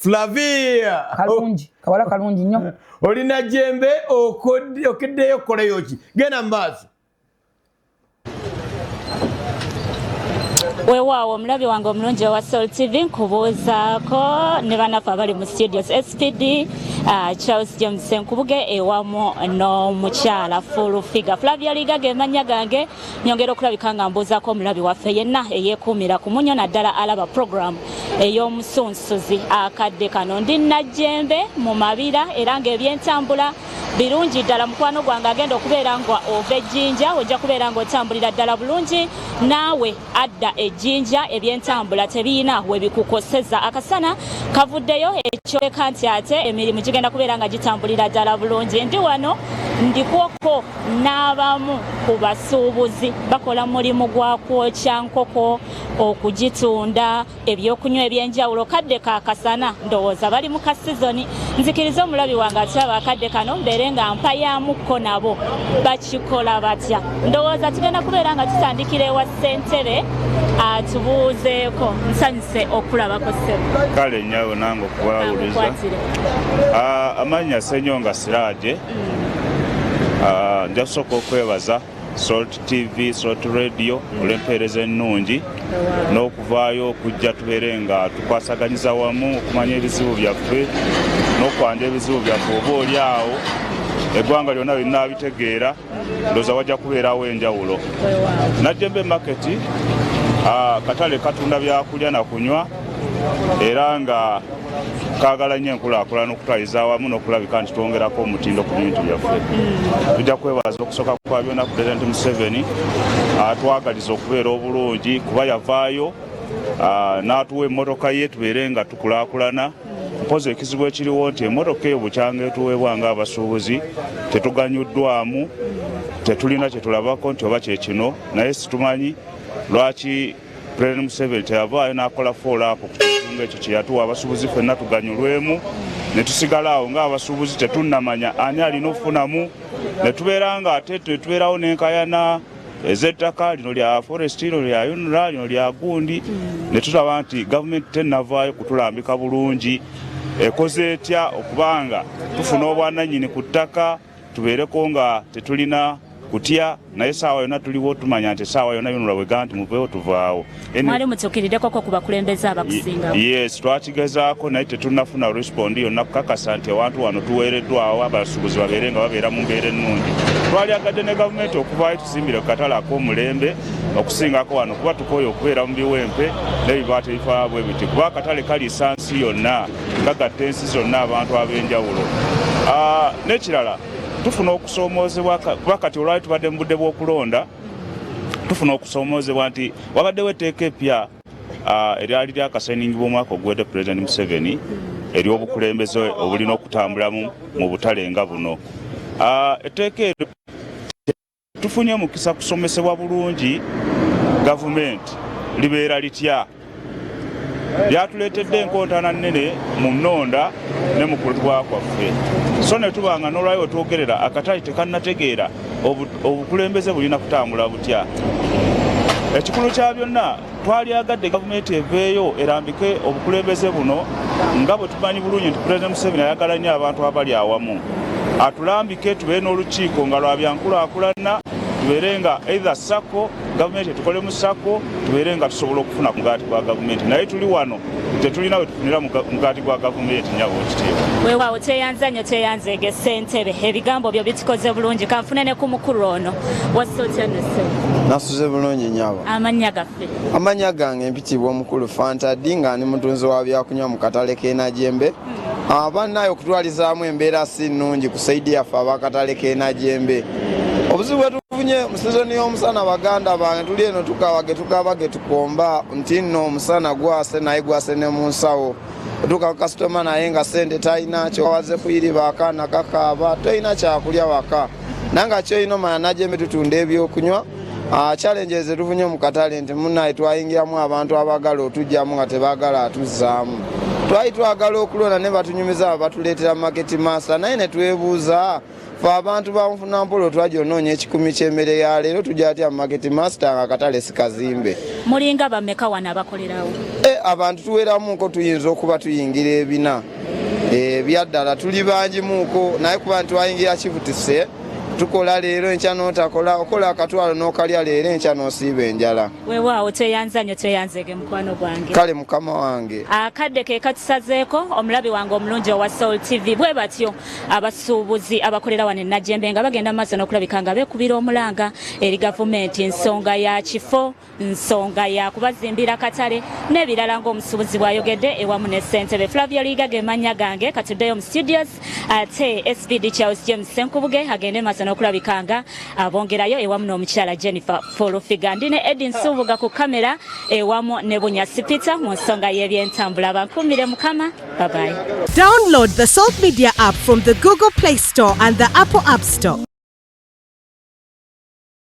Flavia Kalungi, kawala kalungi nnyo. Oli Najjembe, okeddeyo okukolayo ki? Genda mu maaso. Weewaawo, omulabi wange omulungi owa Sol TV, nkubuuzaako ne bannaffe abali mu studios, SPD Charles James Senkubuge ewamu n'omukyala Full Figure Flavia Liga ge mannya gange. Nyongera okulabika nga mbuuzaako omulabi waffe yenna eyeekuumira ku munyo, naddala alaba program ey'omusunsuzi. Akadde kano ndi Najjembe mu Mabira, era ng'ebyentambula birungi ddala. Mukwano gwange agenda okubeera nga ova Ejjinja, ojja kubeera nga otambulira ddala bulungi. Naawe adda Ejjinja, ebyentambula tebiyina we bikukoseza. Akasana kavuddeyo, ekyoleka nti ate emirimu gigenda kubeera nga gitambulira ddala bulungi. Ndi wano ndikwoko n'abamu ku basuubuzi, bakola mulimu gwa kwokya nkoko, okugitunda, ebyokunywa ebyenjawulo. Kadde ka kasana, ndowooza bali mu kasizoni. Nzikiriza omulabi wange atulaba akadde kano mbeere nga mpayamukko nabo bakikola batya. Ndowooza tugenda kubeera nga tutandikira ewa ssentebe atubuuzeeko. Nsanyuse okulabako, ssebo. Kale nnyabo, nange okubawuliza. Amukwatire. Amannya Senyonga Siraje. Nja kusooka okwebaza Salt TV, Salt Radio olw'empeereza ennungi n'okuvaayo okujja tubeere nga tukwasaganyiza wamu okumanya ebizibu byaffe n'okwanja ebizibu byaffe. Oba oli awo eggwanga lyonna linnaabitegeera, ndowooza wajja kubeerawo enjawulo. Najjembe Market, katale katunda byakulya na kunywa, era nga kaagala nnyo enkulaakulana okutwaliza awamu n'okulabika nti twongerako omutindo ku bintu byaffe. Tujja kwebaza okusooka kwa byonna Pulezidenti Museveni atwagaliza okubeera obulungi, kuba yavaayo n'atuwa emmotoka ye tubeere nga tukulaakulana. Mpozi ekizibu ekiriwo nti emmotoka eyo bukyanga etuweebwa ng'abasuubuzi tetuganyuddwamu, tetulina kyetulabako nti oba kyekino, naye situmanyi lwaki Pulezidenti Museveni teyavaayo n'akola follow up ku kintu ekyo kyeyatuwa abasuubuzi ffenna tuganyulwemu, ne tusigala awo ng'abasuubuzi tetunnamanya ani alina okufunamu, ne tubeera nga ate tubeerawo n'enkayana ez'ettaka, lino lya forest, lino lya UNRA, lino lya gundi, ne tulaba nti gavumenti tennavaayo kutulambika bulungi ekoze etya okubanga tufuna obwanannyini ku ttaka, tubeereko nga tetulina kutya. Naye saawa yonna tuliwo, tumanya nti esaawa yonna UNRA bwega nti muveewo, tuvaawo. Mwali mutuukiriddekoko ku bakulembeze abakusingawo? Yes, twakigezaako naye tetunnafuna respond yonna kukakasa nti awantu wano tuweereddwawo abasuubuzi babeere nga babeera mu mbeera ennungi. Twalyagadde ne gavumenti okuvaayo tuzimbire ku katale ak'omulembe okusingako wano, kuba tukooye okubeera mu biwempe n'ebibaati ebifaanana bwe biti, kuba akatale kaliisa nsi yonna, kagatta ensi zonna, abantu ab'enjawulo. N'ekirala, tufuna okusoomoozebwa kuba kati olwali tubadde mu budde bw'okulonda, tufuna okusoomoozebwa nti wabaddewo etteeka epya eryali lyakasayiningibwa omwaka oguwedde Pulezidenti Museveni ery'obukulembeze obulina okutambulamu mu butale nga buno. Etteeka eryo tufunye omukisa kusomesebwa bulungi gavumenti libeera litya. Lyatuleetedde enkontana nnene mu nnonda ne mu kulibwa kwaffe, so ne tuba nga n'olwayo wetwogerera akatale tekannategeera obukulembeze bulina kutambula butya. Ekikulu kya byonna, twalyagadde gavumenti eveeyo erambike obukulembeze buno, nga bwe tumanyi bulungi nti Pulezidenti Museveni ayagala nnyo abantu abali awamu. Atulambike tubeere n'olukiiko nga lwa byankulaakulana, tubeere nga either SACCO, gavumenti etukolemu SACCO, tubeere nga tusobola okufuna ku mugaati gwa gavumenti. Naye tuli wano tetulina we tufunira mugaati gwa gavumenti, nyabo ekitiibwa. Weewaawo, tweyanza nnyo, tweyanzeege ssentebe, ebigambo byo bitukoze bulungi. Kanfune ne ku mukulu ono. Wassa otya nno, ssebo? Nasuze bulungi, nyabo. Amannya gaffe? Amannya gange mpitibwa omukulu Fantadi, nga ndi mutunzi wa byakunywa mu katale k'Enajembe. Bannaye, okutwalizaamu embeera si nnungi ku side yaffe abakatale k'Enajembe. Obuzibu bwe tufunye mu sizoni y'omusana, baganda bange, tuli eno tukaba ge tukaba ge tukomba nti nno omusana gwase, naye gwase ne mu nsawo. Otuuka ku kasitoma naye nga sente talina, kyowaze kuyiriba, akaana kakaaba, tolina kyakulya waka, naye nga kyolina omanya Najembe tutunda ebyokunywa. Challenges zetufunye mu katale nti munaye twayingiramu abantu abagala otujjamu nga tebaagala atuzzaamu. Twali twagala okulonda ne batunyumiza, batuleetera market master, naye ne twebuuza. Fe abantu banfunampola twajja onoonya ekikumi ky'emmere ya leero, tujja atya market master nga akatale si kazimbe? Mulinga bameka wano abakolerawo? Abantu tuweramuko, tuyinza okuba tuyingira 400. Ebyaddala tuli bangimuko, naye kuba nti twayingira kivutise, tukola leero, enkya n'otakola, okola akatwalo n'okalya leero, enkya n'osiiba enjala. Weewaawo, tweyanza nnyo, tweyanzege mukwano gwange. Kale mukama wange. Akadde ke katusazeeko, omulabi wange omulungi owa Soul TV. Bwe batyo abasuubuzi abakolera wano e Najjembe nga bagenda maaso n'okulabika nga beekubira omulanga eri gavumenti, nsonga ya kifo, nsonga ya kubazimbira katale n'ebirala, ng'omusuubuzi bw'ayogedde ewamu ne ssentebe. Flavia Liiga ge mannya gange. Katuddeyo mu studios, ate SPD Charles James Senkubuge agende maaso n'okulabika nga abongerayo ewamu n'omukyala Jennifer Fulufiga. Ndi ne Edi Nsubuga ku kamera ewamu ne Bunyasi Peter mu nsonga y'ebyentambula. Bankuumire Mukama, babayi. Download the Salt Media app from the Google Play Store and the Apple App Store.